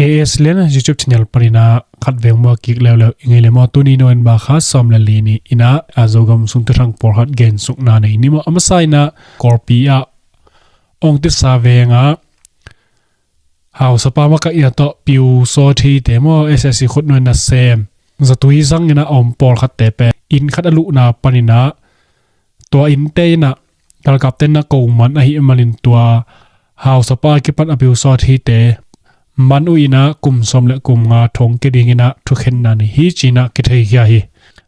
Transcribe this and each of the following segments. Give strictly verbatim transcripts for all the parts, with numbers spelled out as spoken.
A S Lian YouTube channel panin ah khat veng mua kik leuleu i ngei le maw. Tuni November kha sawm le li ni in ah, a Zogam sung thuthang pawlkhat gensukna nei ni maw. A masa in ah Kawlpi ah Awngtitsa veng ah hausapa makaihna tawh Piusawthi te maw, S S C khutnuai nasem zatui zang in ah a om pawlkhatte pen inn khat a luhna panin ah tua innte in ah galkapte na ko man ahih manin tua hausapa a kipan a Piusawthi te man uh in ah kum sawm le kum nga thong kia ding in ah thukhenna nei hi ci in ah kitheikhia hi.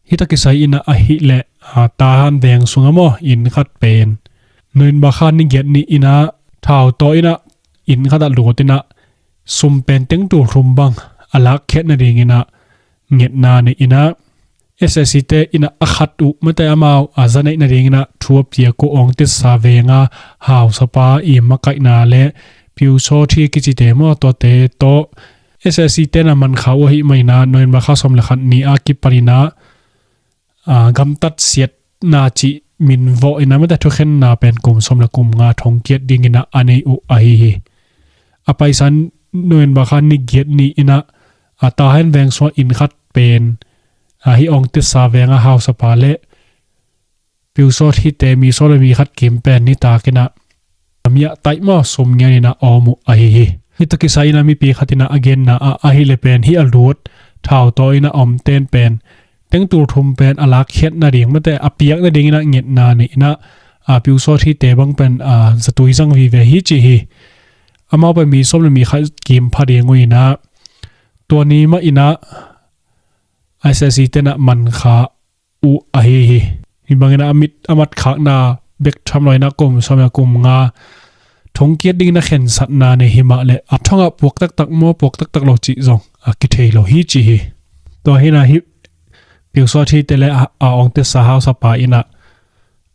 Hih tak kisai in ah ahih leh, a, Tahan veng sung ah maw, inn khat pen November kha ni giat ni in ah thau taw in ah inn khat ah lut in ah sum pen teng tul thum bang a lakkhiat nading in ah ngetna nei in ah, S S C te in ah a khat uh mate amau a za neih nading in ah thu a piak uh Awngtitsa veng ah hausapa i makaihna le Piusawthi kicite maw, tuate tawh S S C te na man kha uh ahih manin ah November kha sawm le khat ni a kipan in ah, a, gamtat siatna cih min vawh in ah mate thukhenna pen kum sawm le kum nga thong kiat ding in ah a nei uh ahi hi. A paisa November kha ni giat ni in ah, a, Tahan veng sung ah inn khat pen, a, hih Awngtitsa veng ah hausapa le Piusawthi te mi sawm le mi khat kim pen nitak in ah a miah taih maw, sum ngian in ah a om uh ahi hi. Hih tak kisai in ah mipi khat in ah a genna ah ahih leh pen hih a lut thau taw in ah a om ten pen teng tul thum pen a lakkhiat nading mate a piak nading in ah ngetna nei in ah, a, Piusawthi te bang pen, a, zatui zang vive hi ci hi. Amau pen mi sawm le mi khat kim pha ding uh in ah tua ni mah in ah S S C te na man kha uh ahi hi. Hih bangin a mit a mat khakna bek tham lo in ah kum sawm le kum nga thong kiat dingin a khensatna nei hi mah leh a thong ah puak taktak maw, puak taktak lo cih zong a kithei lo hi ci hi. Tua hi in ah hih Piusawthi te le, a, a, Awngtitsa hausapa in ah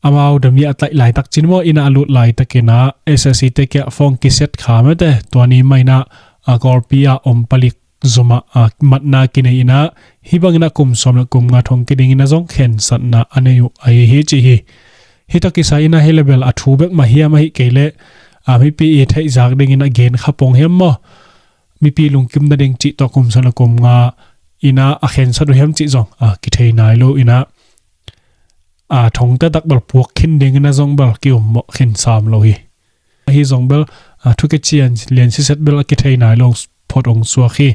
amau da miah taih laitak cin maw, inn ah a lut laitak in ah S S C te kiang phone kisiat kha mate, tua ni mah in ah, a, Kawlpi ah om palik zom ah, a, matna kinei in ah hih bangin ah kum sawm le kum nga thong kia dingin ah zong khensatna a nei uh ahi hi ci hi. Hih tak kisai in ah hih leh bel a thu bek mah hiam, ahih kei leh, a, mipi i theihzak dingin ah gen kha pong hiam maw, mipi lungkim nading cih tawh kum sawm le kum nga in ah a khensat uh hiam cih zong, a, kithei nai lo in ah, a, thong taktak bel puak khin dingin ah zong bel ki-ummawh khin sam lo hi. Ahi zong bel, a, thu kician lian siset bel a kithei nai lo phot hong suak hi.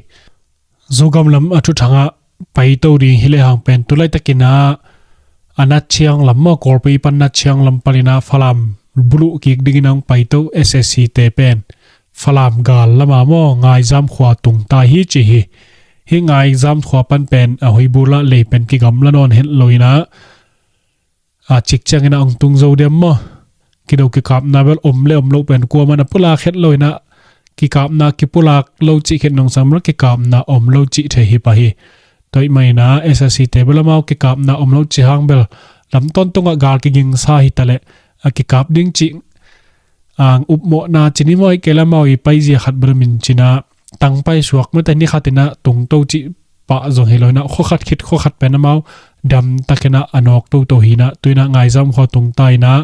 Zogam lam a thuthang ah paito ding hi lehang pen tu laitak in ah, a, Natchiang lam maw, Kawlpi pan Natchiang lam panin ah Falam buluh kik dingin ah hong paito S S C te pen Falam gal lam ah maw, Ngaizam khua tung ta hi ci hi. Hih Ngaizam khua pan pen, a, Huibula lei pen kigamla nawn het lo in ah, a, cik ciangin ah hong tung zo diam maw? Kido kikapna bel om le om loh pen kuamah in a pulak het lo in ah, kikapna kipulak lo cih khit nungsang bel kikapna om lo cih thei hi pah hi. Tua ahih manin ah S S C te bel amau kikapna om lo cih hang bel lam tawntung ah gal kigingsa hi ta leh, a, kikap ding cih, a, upmawhna ci ni maw, ahih kei leh amau i paizia khat bel min ci in ah tangpai suak mate, ni khat in ah tungto cih pah zong hi lo in ah, khua khat khit khua khat pen amau dam tak in ah a nawk toto hi in ah, tu in ah Ngaizam khua tung ta in ah,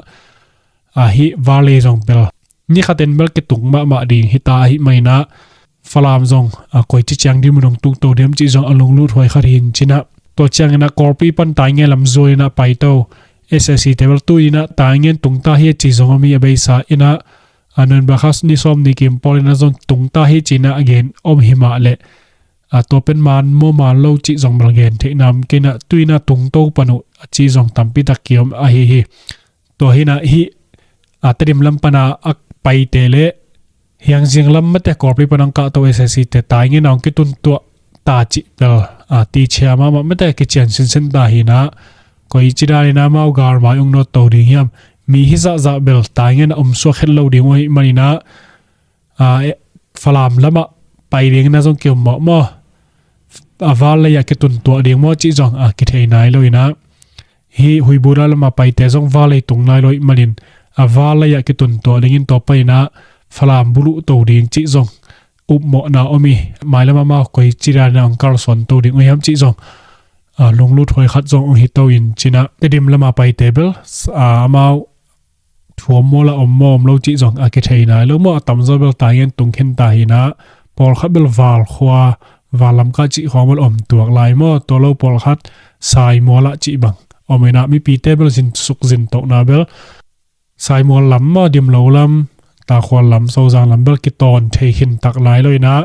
a, hih Valley zong bel ni khat in bel kitung mahmah ding hi ta ahih manin ah Falam zong, a, koici ciang ding mun hong tungto diam cih zong a lunglut huai khat hi in ci in ah, tua ciangin ah Kawlpi pan Taingen lam zuan in ah paito S S C te bel tu in ah Taingen tung ta hi a ci zong om hi. A beisa in ah, a, November kha ni sawm ni kim pawl in ah zong tung ta hi ci in ah a gen om hi mah leh, a, tua pen man maw man lo cih zong bel gen theih nam kei in ah, tu in ah tungto pan uh a ci zong tampi tak ki-om ahi hi. Tua hi in ah hih, a, Tedim lam pan a paite le Hiangzing lam mate, Kawlpi pan hong kahto S S C te Taingen ah hong kituntuah ta cih bel, a, tichia mahmah mate, kician sinsen ta hi in ah, koici dan in ah amau gal mai hong nawtto ding hiam, mi hi zahzah bel Taingen ah om suak het lo ding uh ahih manin ah, a, e, Falam lam ah pai dingin ah zong ki-ummawh maw, a, Valley ah kituntuah ding maw cih zong, a, kithei nai lo in ah, hih Huibula lam ah paite zong Valley tung nai lo ahih manin, a, Valley ah kituntuah dingin tua pan in ah Falam buluh to ding cih zong upmawhna om hi. Mailam ah amau koici dan in ah hong kalsuan to ding uh hiam cih zong, a, lunglut huai khat zong hong hi to in ci in ah, Tedim lam ah paite bel, a, amau thu om maw la om maw om lo cih zong a kithei nai lo maw, a tamzaw bel Taingen tung khin ta hi in ah, pawlkhat bel Val khua, Val Lamka cih khawng bel om tuak lai maw, tua lo pawlkhat Saimual ah cih bang om inah mipite bel zin suk zin tohna bel Saimual lam maw, Dimlo lam, Takhual lam, Sozang lam bel kitawn thei khin tak lai lo inah,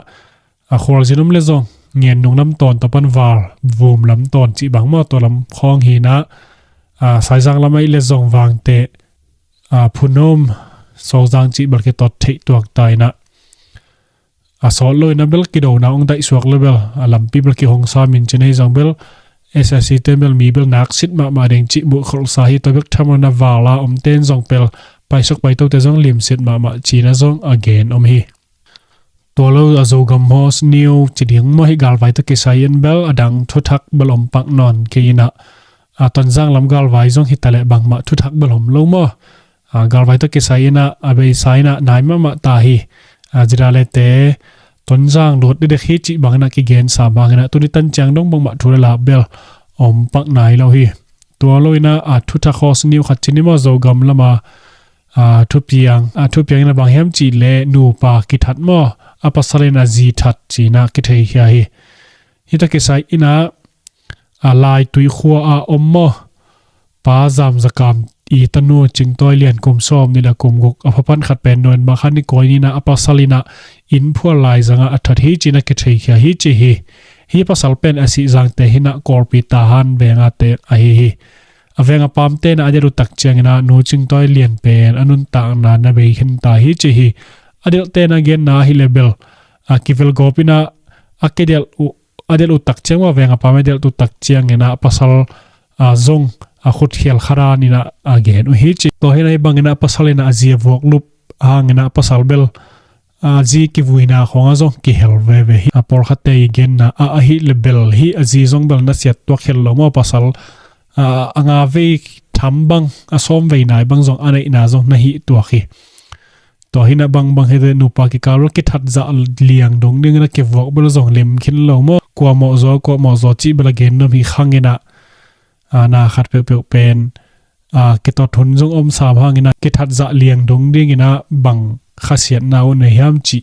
a khualzin om le zong Ngennung lam tawn tawh pan Val Vum lam tawn cih bang maw, tua lam khawng hi inah, a, Saizang lam ahih le zong Vangteh, a, Phunom, Sozang cih bel kitot theih tuak ta inah, a sawt lo inah bel kidona hong daihsuak le bel, a lampi bel kihong sam in cin ahi zong bel, S S C ten bel mi bel naksit mahmah ding cih muh kholhsa hi. Tua bek tham lo inah Val a omten zong pel paisuk paitote zong limsit mahmah cih inah zong a gen om hi. Tua lo a Zogam Hawks News ci ding maw, hih galvai tawh kisai in bel a dang thuthak bel om pak nawn kei inah, a, Tonzang lam galvai zong hi ta leh bangmah thuthak bel om lo maw. A, galvai tawh kisai inah a beisa inah nai mahmah ta hi. A, Zidalete Tonzang lut didek hi cih bang inah kigen sam hang inah tuni tan ciang dong bangmah thu le la bel om pak nai lo hi. Tua lo inah, a, thuthak Hawks News khat ci ni maw, Zogam lam a, a, thupiang, a, thupiang inah bang hiam cih leh nupa kithat maw, a pasal in a zi that cih inah kitheikhia hi. Hih tawh kisai inah, a, Laitui khua a om maw, Pa Zam Zakam i tanu Cingtawi Lian kum sawm nih le kum guk, a pha pan khat pen November kha ni kua ni inah a pasal inah inn phual lai zangah a that hi cih inah kitheikhia hi ci hi. Hih pasal pen a Sihzangte hi inah Kawlpi Tahan veng a te ahi hi. A veng a pamte inah a delh uh tak ciang inah Nu Cingtawi Lian pen a nuntakna na bei khin ta hi ci hi. A delhte inah genna ahih le bel, a, kivelgawp inah a kidelh uh, a delh uh tak ciang maw, a veng a pam a delh uh tak ciang inah a pasal, a, zong a khutkhial khadan inah a gen uh hi ci. Tua hi inah hih bang inah a pasal inah a zi a vuak lup hang inah a pasal bel, a, zi kivuina khawng ah zong kihel veve hi. A pawlkhatte i genna ah ahih le bel hih a zi zong bel na siat tuak khin lo maw, a pasal, a, a nga vei tham bang, a sawm vei nai bang zong a neihna zong na hih tuak hi. Tua hi inah bangbang hi teh nupa kikal bel kithat zah liang dong ding inah kivuak bel zong lim khin lo maw. Kua mawh zaw, kua mawh zaw cih bel a gen nuam hi khang inah, a, na khat peuhpeuh pen, a, kitot hun zong om sam hang inah kithat zah liang dong ding inah bang khasiatna uh nei hiam cih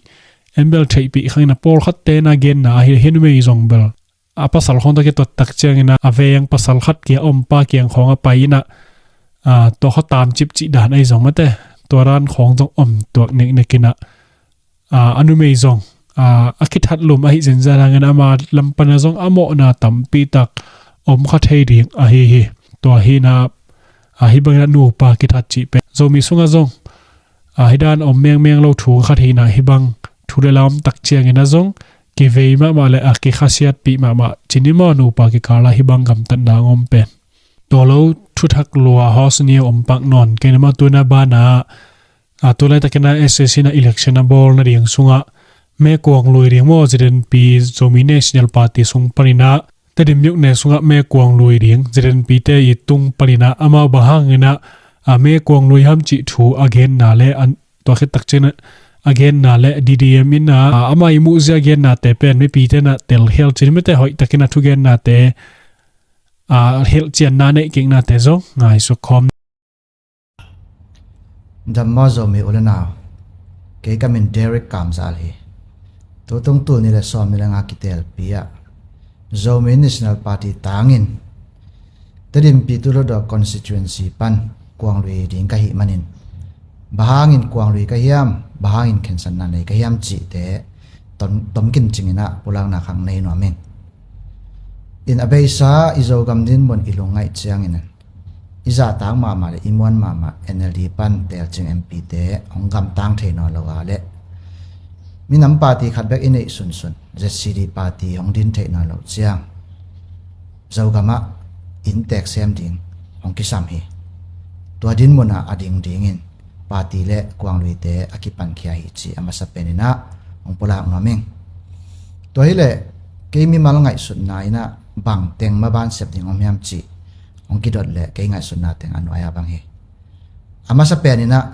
en bel theihpih khang inah pawlkhatte inah genna ahi hi. Numei zong bel a pasal khawng tawh kitot tak ciang inah a veng pasal khat kia om pa kiang khawng ah pai inah, a, tua khua tamcip cih dan ahi zong mate, tua dan khawng zong om tuak neknek inah, a, a numei zong, a, a kithat lum ahi zenzen hang inah ama lam pan ah zong a mawhna tampi tak om kha thei ding ahi hi. Tua hi inah, a, hih bang inah nupa kithat cih pen Zomi sungah zong, a, hih dan om mengmeng lo thu khat hi inah hih bang thu le la om tak ciang inah zong kivei mahmah le a kikhasiatpih mahmah ci ni maw, nupa kikal ah hih bang gamtatna hong om pen. Tua lo thuthak lua Hawks News om pak nawn kei inah maw, tu inah banah, a, tu laitak inah S A C inah election a bawl nading sungah Me Kuang Lui ding maw, Z N P, Zomi National Party sung pan inah Tedim myone sungah Me Kuang Lui ding Z N P te i tung pan inah amau bang hang inah, a, Me Kuang Lui hiam cih thu a genna le, a, tua khit tak ciang a genna le D D M inah, a, ama i muhzia gennate pen mipite inah telkhial ci ni mate, hoih tak inah thugennate, a, hilhcianna neih kiknate zong ngaihsuk khawm. Dam maw Zomi u le nau, kei ka min Derek Kamzal hi. Tutung tul nih le sawm nih le nga kitelpi ah Zomi National Party tangin Tedim Pyithu Hluttaw constituency pan Kuang Lui ding ka hih manin, bang hangin Kuang Lui ka hiam, bang hangin khensatna nei ka hiam cihte tom, tomkim cing inah pulakna khang nei nuam ing. In a beisa i Zogam dinmun i lungngaih ciangin i zahtak mahmah le i muan mahmah N L D pan telcing M P te hong gamtang thei nawn lo a le minam party khat bek i neih sunsun Z C D party hong din theih nawn loh ciang Zogam ah inntek sem ding hong kisam hi. Tua dinmun ah a ding dingin party le Kuang Lui te a kipankhia hi cih a masa pen inah hong pulak nuam ing. Tua hi leh kei mimal ngaihsutna inah bang teng maban sep ding om hiam cih hong kidot leh kei ngaihsutna teng a nuai-a bang hi. A masa pen inah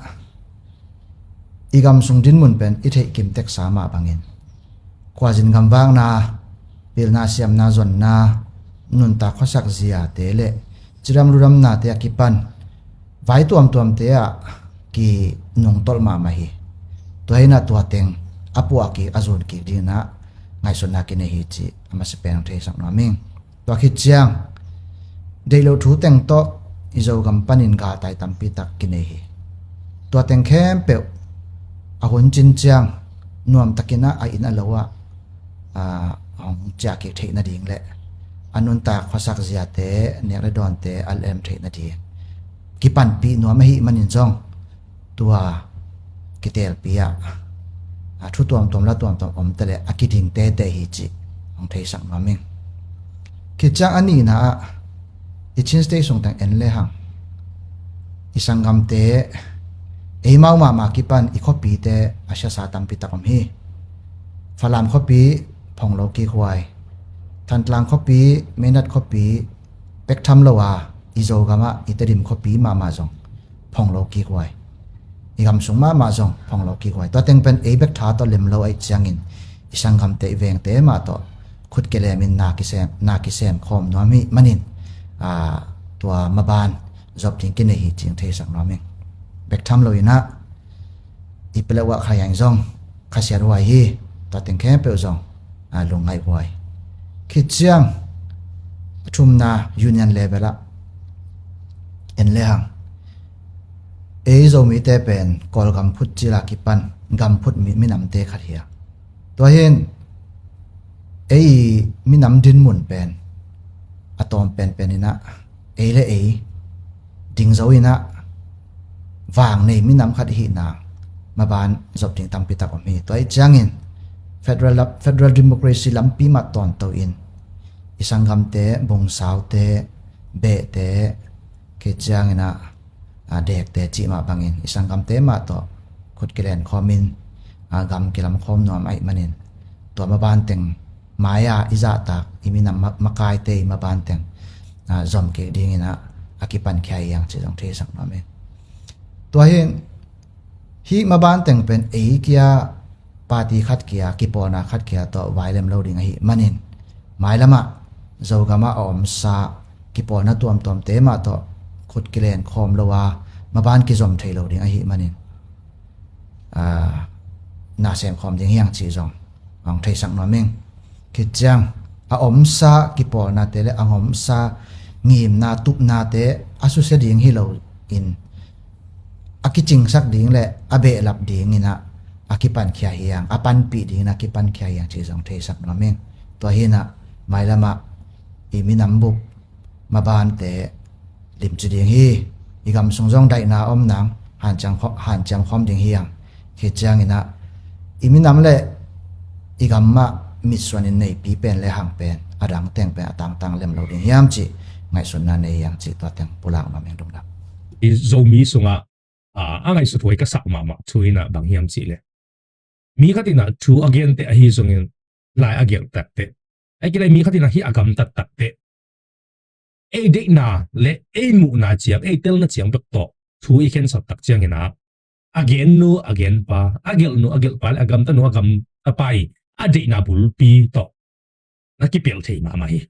i gam sung dinmun pen i theih kim teksa mah bangin khuazin gamvakna, pilna siamna zonna, nuntak khuasak ziate le cidam ludamnate a kipan vai tuamtuamte ah kinungtolh mahmah hi. Tua hi inah tua teng a puah kik, a zun kik dingin ah ngaihsutna kinei hi cih a masa pen hong theisak nuam ing. Tua khit ciang deih loh thu teng tawh i Zogam panin galtai tampi tak kinei hi. Tua teng khempeuh a hun cin ciang nuamtakin ah a inn a lo ah, aa, hong ciah kik theih nading le a nuntak khuasak ziate, nek le dawnte a lem theih nading kipanpih nuam ahih manin zong tua kitelpi ah, a, thu tuamtuam la tuamtuam om ta le a kiding tete hi cih hong theisak nuam ing. Khit ciang a nihna ah i Chin State sung teng en le hang i sanggamte, eimau mahmah kipan i khuapite a siasa tampi tak om hi. Falam khuapi phong lo kik huai, Thantlang khuapi, Meinat khuapi bek tham lo a, i Zogam ah i Tedim khuapi mahmah zong phong lo kik huai. I gam sung mahmah zong phong lo kik huai. Tua teng pen ei bek tha tawh lem lo ahih ciangin i sanggamte, i vengte mah tawh khut kilemin na kisem, na kisem khawm nuam ahih manin, aa, tua maban zop ding kinei hi cih theisak nuam ing. Bek tham lo in ah i peleuh ah Khayang zong khasiat huai hi. Tua teng khempeuh zong, aa, lungngaih huai. Khit ciang a thumna union level ah en le hang, ei Zomite pen Kawlgam phut cil a kipan gam phut mi, minamte khat hi a, tua hi in ei minam dinmun pen a tawm penpen in ah ei le ei ding zo in ah vang nei minam khat i hihna maban zop ding tampi tak om hi. Tua ahih ciangin federal, federal democracy lampi mah tawnto in i sanggamte, bungsaute, behte, khit ciangin ah, aa, dekte cih mah bangin i sanggamte mah tawh khut kilen khawmin, aa, gam kilam khawm nuam ahih manin tua maban teng mai-a i zahtak i minam ma-, makaite i maban teng, aa, zom kik dingin ah a kipankhia hi hang cih zong theisak nuam ing. Tua hi in hih maban teng pen ei kia, party khat kia, kipawlna khat kia tawh vai lem lo ding ahih manin mailam ah Zogam ah a omsa kipawlna tuamtuamte mah tawh khut kilen khawm lo a maban kizom thei lo ding ahih manin, aa, na sem khawm ding hi hang cih zong hong theisak nuam ing. Khit ciang a omsa kipawlnate le a omsa ngimna tupnate a susia ding hi lo in a kicingsak ding le a behlap dingin ah a kipankhia hi hang, a panpih dingin a kipankhia hi hang cih zong theisak nuam ing. Tua hi in ah mailam ah i minam bup mabante limci ding hi. I gam sung zong daihna om nang hanciam khaw-, hanciam khawm ding hi hang. Khit ciangin ah i minam le i gam mah mitsuanin neipi pen le hang pen a dang teng pen a tangtang lem lo ding hiam cih ngaihsutna nei hi hang cih tua teng pulak nuam ing. Lungdam. I Zomi sungah, aa, a ngaihsut huai ka sak mahmah thu in ah bang hiam cih leh mi khat in ah thu a gente ahi zongin lai a gelh takteh, ahih kei leh mi khat in ah hih a gamtat takteh ei deihna le ei muhna ciang, ei telna ciang bek tawh thu i khensat tak ciangin ah a gennu a genpa, a gelhnu a gelhpa le a gamtanu a gamtapa i a deihna bulpi tawh na kipelh thei mahmah hi.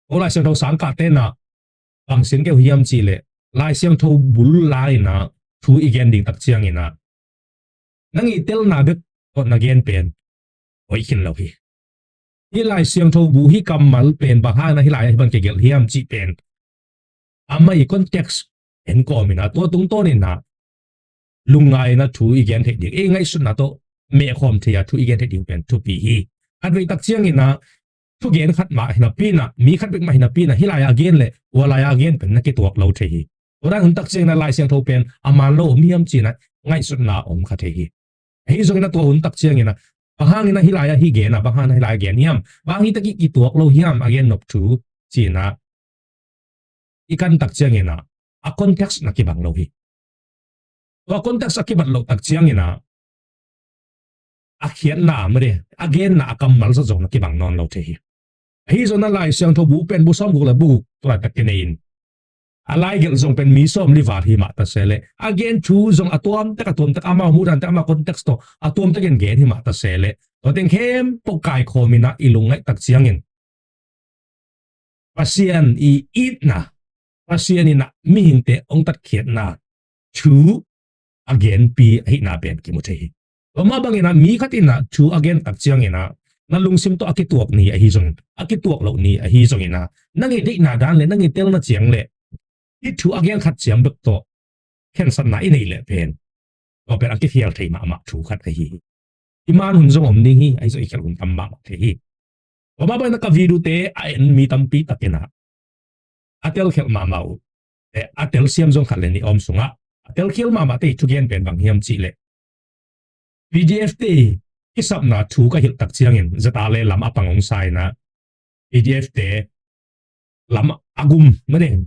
Aw, Lai Siangtho sangkahte in ah bang sin keu hiam cih leh Lai Siangtho bul lai in ah thu i gen ding tak ciangin ah nang i telna bek tawh na gen pen hoih khin lo hi. Hih Lai Siangtho bu, hih kammal pen bang hang in ah hih lai ah hih bang kigelh hiam cih pen amah i context en kawm in ah tua tungtawn in ah lungngai in ah thu i gen theih ding, ei ngaihsutna tawh mehkhawm thei a thu i gen theih ding pen thupi hi. Khatvei tak ciangin ah thugen khat mah hi napi in ah, mi khat bek mah hi napi in ah hih lai ah a gen le hua lai ah a gen pen na kituak lo thei hi. Tua dan hun tak ciangin ah Lai Siangtho pen a man lo om hiam cih in ah ngaihsutna om kha thei hi. Ahi zongin ah tua hun tak ciangin ah bang hangin ah hih lai ah hih gen ah, bang hangin ah hih lai ah gen hiam, bang hangin hih tak i kituak lo hiam a gen nop thu cih in ah i kan tak ciangin ah a context na kibang lo hi. Tua context a kibat loh tak ciangin ah a khiatna mah de, a genna, a kammal zat zong na kibang nawn lo thei hi. Ahi zongin ah Lai Siangtho bu pen bu sawmguk le bu guk tua laitak kinei in a lai gelh zong pen mi sawmli val hi mah ta se leh a gen thu zong a tuamtak, a tuamtak amau muhdante, amau context tawh a tuamtakin gen hi mah ta se leh tua teng khempeuh kaikhawm in ah i lungngaih tak ciangin Pasian i itna, Pasian in ah mihingte hong tatkhiatna thu a genpi ahihna pen kimu thei hi. Tua mah bangin ah mi khat in ah thu a gen tak ciangin ah na lungsim tawh a kituak ni ahi zongin, a kituak loh ni ahi zongin ah nang i deihna dan le nang i telna ciang le hih thu a gen khat ciang bek tawh khensatna i neih leh pen tua pen a kikhial thei mahmah thu khat ahi hi. I man hun zong om ding hi, ahi zong i khial hun tam mahmah thei hi. Tua mah bangin ah ka video-te a en mi tampi takin ah a telkhial mahmah uh, eh, a telsiam zong khat le nih a om sungah a telkhial mahmahte i thugen pen bang hiam cih leh P D F-te kisapna thu ka hilh tak ciangin ZRA le lam a pang hong sa in ah P D F-te lam a gum, mah ding,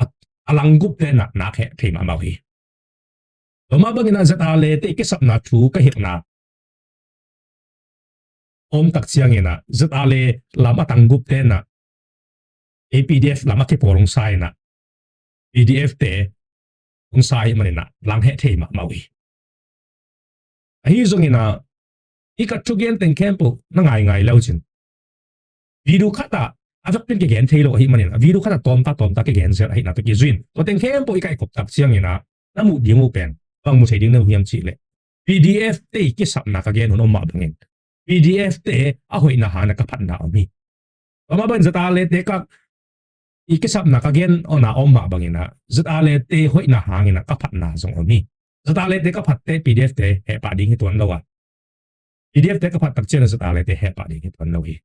a, a lang gupte na, nak heh thei mahmah uh hi. Tua mah bangin ah ZRA le-te kisapna thu ka hilhna om tak ciangin ah ZRA le lam a tang gupte na ei P D F lam a kipawl hong sa in ah P D F-te hong sa ahih manin ah lang heh thei mahmah uh hi. Ahi zongin ah i ka thugen teng khempeuh na ngaingai le uh cin video khat ah a vekpi-in kigen thei lo ahih manin ah video khat ah tawmta tawmta kigen zel ahihna tawh kizui-in tua teng khempeuh i kaihkhop tak ciangin ah na muh ding uh pen bang mu thei ding na uh hiam cih leh P D F-te kisapna ka gen hun om mah bangin P D F-te a hoihna hangin ah ka phatna om hi. Tua mah bangin ZRA le-te ka i kisapna ka gen hon a om mah bangin ah ZRA le-te hoihna hangin ah ka phatna zong om hi. ZRA le-te ka phatte P D F-te heh pah ding hi tuan lo a, P D F-te ka phat tak ciangin ah ZRA le-te heh pah ding hi tuan lo hi.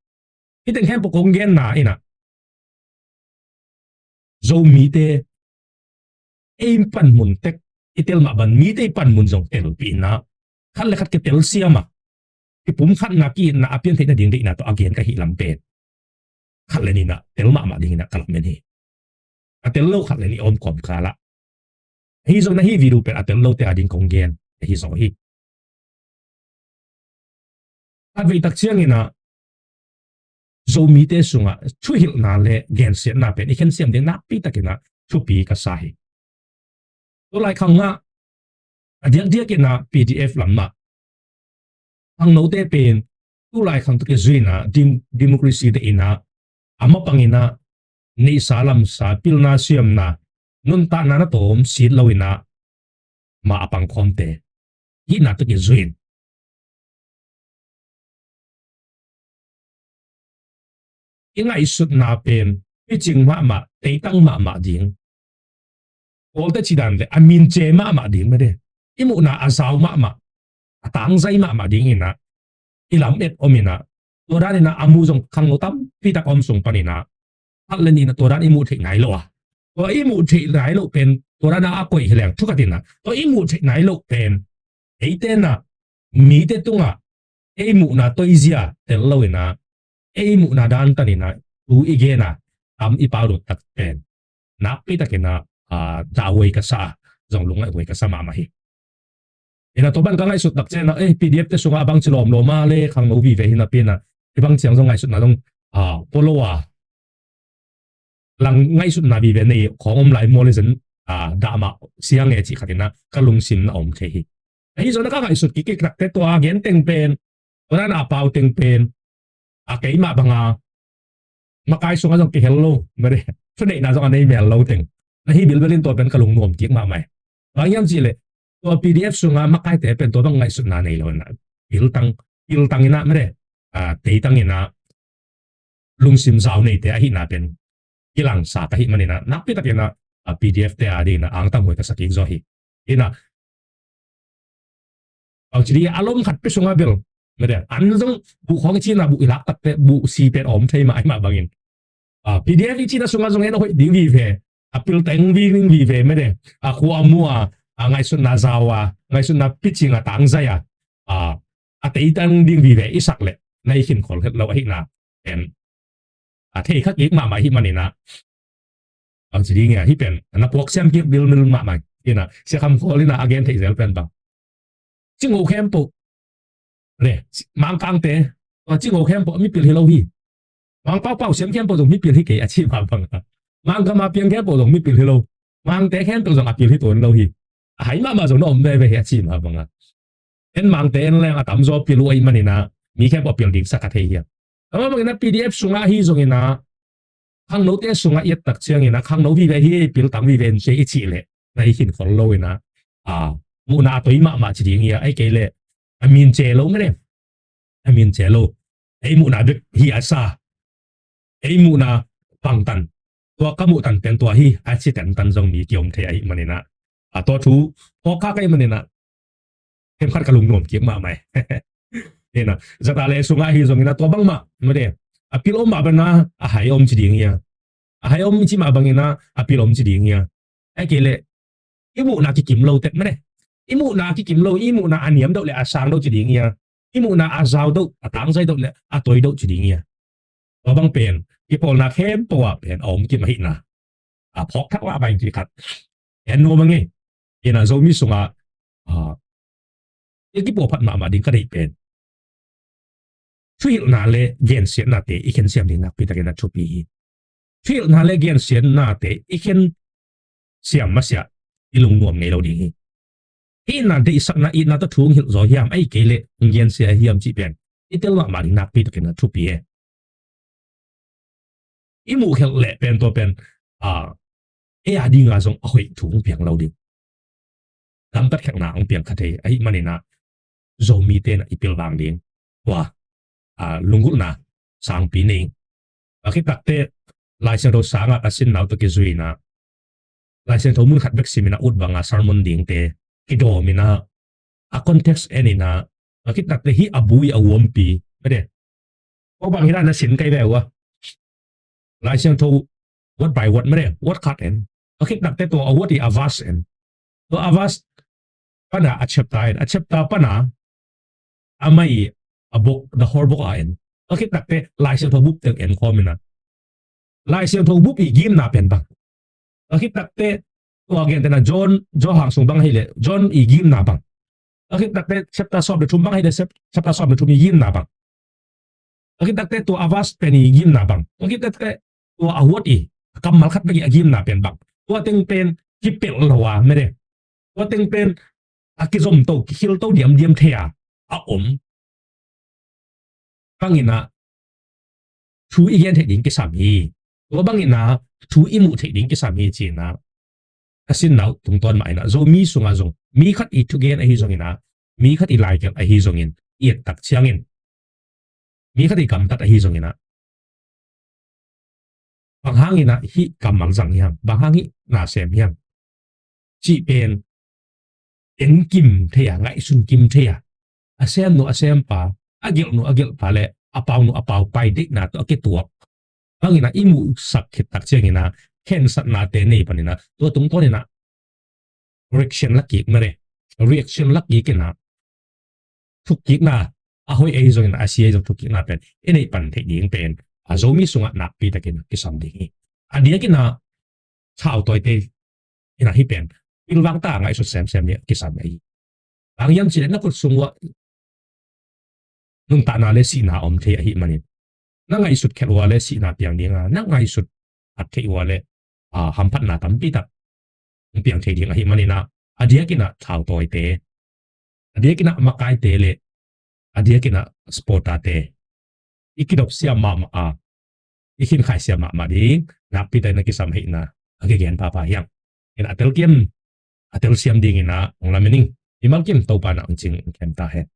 Hih teng khempeuh kong genna in ah Zomite ei panmun tek i tel mah bang mite i panmun zong telpih in ah khat le khat kitelsiam a kipumkhatna ki-itna a piantheihna ding deihna tawh a gen ka hih lam pen khat le nih in ah tel mahmah dingin ah ka lamen hi. A tel lo khat le nih a om kawmkal ah ahi zong na hih video pen a tel lote a ding kong gen ahi zaw hi. Khatvei tak ciangin ah Zomite sungah thuhilhna le gensiatna pen i khensiam ding nakpi takin ah thupi ka sa hi. Tua lai khang ah a diakdiakin ah P D F lam ah khangnote pen tu lai khang tawh kizui in ah dim-, democracy deih in ah a mapang in ah neihsa lamsa, pilna siamna, nuntakna na tawm sit lo in ah ma a pangkhawmte hihna tawh kizui in i ngaihsutna pen picing mahmah, teitang mahmah ding, Kawlte cidan le a mince mahmah ding mah de, i muhna a zau mahmah, a tangzai mahmah ding in ah i lamet om in ah tua dan in ah a muh zong khangno tampi tak a om sung panin ah khat le nih in ah tua dan i muh theih nai lo a, tua i muh theih nai loh pen tua dan a a koih hi leng thu khat in ah tua i muh theih nai loh pen eite in ah mite tungah ei muhna toizia tel lo in ah ei muhna dan tan in ah thu i gen a tam i pau dot tak pen nakpi takin ah, ah, dahhuai ka sa a, zong lungngaihhuai ka sa mahmah hi. In ah tua bang ka ngaihsut tak ciang ah, eh, P D F-te sungah a bangci lawmlawm a le khangno vive hi napi in ah hih bang ciang zong ngaihsutna zong, ah, pua lo a lang ngaihsutna vive nei khawng om lai maw le zen, ah, dah mah siang e cih khat in ah ka lungsim na om thei hi. Ahi zong na ka ngaihsut kik kik takte tua a gen teng pen, tua dan a pau teng pen a keimah banga makai sungah zong kihel lo, mah de, thuneihna zong a nei mel lo teng na hi bilbel in tua pen ka lungnuam kik mahmah hi. Bang hiam cih leh tua P D F sungah makaite pen tua bang ngaihsutna nei lo in ah piltang, piltang in ah mah de, ah, teitang in ah lungsim zau neite ahihna pen kilangsa ka hih manin ah nakpi takin ah, ah, P D F-te a dingin ah angtang huai ka sa kik zaw hi. In ah bangci ding a lom khat pia sungah bel, mah de, an zong buh khawng i cihna buh i lak takte buh si pen a om thei mah ahi mah bangin, ah, P D F i cihna sungah zong en a hoih ding vive, a pilteng ding vive mah de, a khua a mu a, a ngaihsutna zau a, ngaihsutna picing a tangzai a, a, a teitang ding vive i sak leh na i khinkhol het lo ahihna pen a thei kha kik mahmah ahih manin ah bangci ding a hih pen na puak siam kik bilmil mahmah in ah Sia Kham Khawl in ah a gen theih zel pen bang, Cingo khempeuh le, Mangkangte, tua Cingo khempeuh mipil hi lo hi. Mangpau pau siam khempeuh zong mipil hi kei a ci mah bang a, Mangkam a piang khempeuh zong mipil hi lo, Mangte khempeuh zong a pil hi tuan lo hi. A hai mahmah zong na om veve hi a ci mah bang a, en Mangte en leng a tamzaw pil uh ahih manin ah mi khempeuh a pil ding sa ka thei hi a. Tua mah bangin ah P D F sungah ahi zongin ah khangnote sungah i et tak ciangin ah khangno vive hi, piltang vive in ci i cih leh na i khinkhol lo in ah, ah, muhna a toi mahmah ci ding hi a, ahih kei leh, A min ce lo mene. A min ce lo. Ei muhna bek hi a sa. Ei muhna pangtan. Tua ka muhtan pen tua hi a ci tentan zong mi kiom thei ahi maninah. A tua thu, tua ka kai maninah. Kemkhat ka lungnuam kik mahmah e. Ina, zata le sungah hi zongina tua bangmah mete. A pil om mah bana a hai om ci ding hia. A hai om ci mah bangina a pil om ci ding hia. Ai kei le i muhna kikim lo tek mene. I muhna kikim lo, i muhna a niam deuh le a sang deuh ci ding hia. I muhna a zau deuh, a tangzai deuh le a toi deuh ci ding hia. Tua bang pen kipawlna khempeuh ah pen a om kim ahihna a phawk thak lah baing ci khat. En nuam a ngei. Ina Zomi sungah a i kipuaphat mahmah ding ka deih pen thuhilhna le gensiatnate i khensiam ding nakpi takin a thupi hi. Thuhilhna le gensiatnate i khensiam masiah i lungnuam ngei lo ding hi. Itna deihsakna itna tawh thu hong hilh zaw hiam, ahi kei le hong gensia hiam cih pen i tel mahmah ding nakpi takin a thupi e. I muh khelh leh pen tua pen a ei a dinga zong a hoih thu hong piang lo ding. Gamtat khelhna hong piang kha thei ahi maninah Zomite na i pilvang ding tua a lunggulhna sangpi nei. A khit takte Lai Siangtho sangah ka sinnau tawh kizuina Lai Siangtho mun khat bek siminah ut banga sermon dingte kidawminah a context eninah a khit takte hi a bui a uampi mede. Ko bang hinah na sin kai ve ua. Lai Siangtho word by word mede, word khat en. A khit takte tua a word i a verse en. Tua a verse pana a chapter en, a chapter pana a mai a bok, the whole bok a en. A khit takte Lai Siangtho bup teng en khawmina Lai Siangtho bup i gimna pen bang. A khit takte tua gentena John, Johan sung bang ahileh John i gimna bang. A khit takte chapter sawm le thum bang ahileh chapter sawm le thum i gimna bang. A khit takte tua a verse pen i gimna bang. A khit takte tua a word i kammal khat bek i a gimna pen bang. Tua teng pen kipelh lo a mede. Tua teng pen a kizom to, kikhil to diamdiam thei a a om. Banginah thu i gen theih ding kisam hi. Tua banginah thu i muh theih ding kisam hi cinah ka sinnau tungtawn mah inah Zomi sungah zong mi khat i thugen ahi zonginah, mi khat i laikelh ahi zongin i ettak ciangin mi khat i gamtat ahi zonginah bang hanginah hih kammal zang hiam, bang hang hih na sem hiam cih pen en kim thei a, ngaihsun kim thei a, a semnu a sempa, a gelhnu a gelhpa le a paunu a paupai deihna tawh a kituak banginah i muhsak khittak cianginah khensatnate nei paninah tua tungtawninah reaction la kik mare, reaction la kik inah thukkikna a hoih ahi zongin a sia ahi zong thukkikna pen i neih pan theih ding pen a Zomi sungah nakpi takin kisam ding hi. A diakinah thautawite inah hih pen pilvang ta ngaihsut semsem ding kisam ahi. Bang hiam cileh na kut sung uah nuntakna le sihna a om thei ahi manin na ngaihsut khelh ua le sihna piang dinga na ngaihsut at theih ua le hamphatna tampi tak piang thei ding ahi maninah a diakinah thautawite, a diakinah makaite le a diakinah supporter-te i kidop siam mahmah a i khinkhai siam mahmah ding nakpi takin na kisam heihna a kigen papa hiang. Inah a telkiam a telsiam dinginah hong lamen ing. I malkim Topa na hong cing in kem ta hen.